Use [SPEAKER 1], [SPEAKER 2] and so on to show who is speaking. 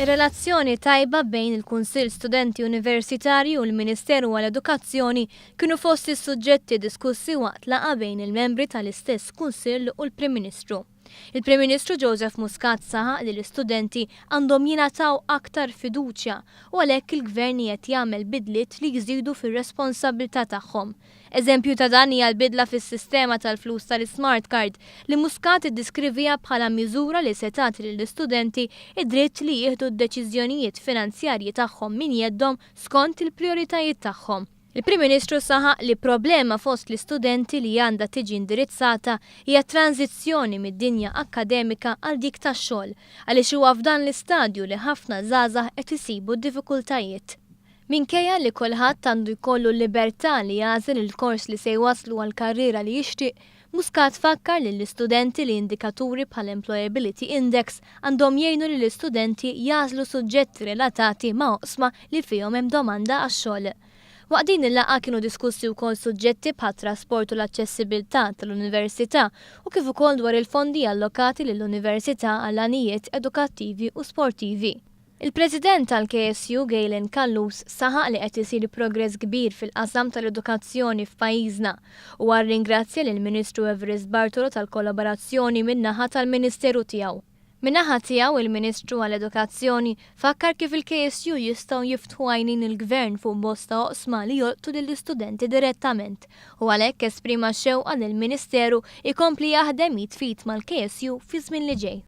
[SPEAKER 1] Ir-relazzjoni tajba bejn il-Kunsill Studenti Universitarji u l-Ministeru għall-Edukazzjoni kienu fost is-suġġetti diskussi waqt laqgħa bejn il-membri tal-istess Kunsill u l-Prim Ministru. Il-Prim Ministru Joseph Muscat saħaq li l-istudenti għandhom jingħataw aktar fiduċja u għalhekk il-Gvern qiegħed jagħmel bidliet li jżidu fir-responsabbiltà tagħhom. Eżempju ta' dan hija l-bidla fis-sistema tal-flus tal-ismart card li Muscat iddiskrivieha bħala miżura li se tagħti lill-istudenti id-dritt li jieħdu d-deċiżjonijiet finanzjarji tagħhom minn jeddhom skont il-prijoritajiet tagħhom. Il-Prim Ministru saħaq li problema fost l-istudenti li għandha tiġi indirizzata hija tranżizzjoni mid-dinja akkademika għal dik tax-xogħol, għaliex huwa f'dan l-istadju li ħafna żgħażagħ qed isibu diffikultajiet. Minkejja li kulħadd għandu jkollu l-libertà li jagħżel il-kors li se jwaslu għal karriera li jixtieq, Muscat fakkar lill-istudenti li indikaturi bħal Employability Index għandhom jgħinu lill-istudenti jagħżlu suġġetti relatati ma' oqsma li fihom hemm domanda għax-xogħol. Waqt din il-laqgħa kienu diskussi wkoll suġġetti bħat-trasport u l-aċċessibilità tal-università u kif ukoll dwar il-fondi allokati lill-università għal għanijiet edukattivi u sportivi. Il-President tal-KSU Galen Callus saħaq li qed isir progress kbir fil-qasam tal-edukazzjoni f'pajjiżna u rringrazzja lill-Ministru Evarist Bartolo tal-kollaborazzjoni min-naħa tal-Ministeru tiegħu. Min-naħa tiegħu, il-Ministru għall-Edukazzjoni fakkar kif il-KSU jistgħu jiftħu għajnejn il-Gvern fuq bosta oqsma li jolqtu lill-istudenti direttament u għalhekk esprima xewqa li l-Ministeru ikompli jaħdem id f'id mal-KSU fi żmien li ġej.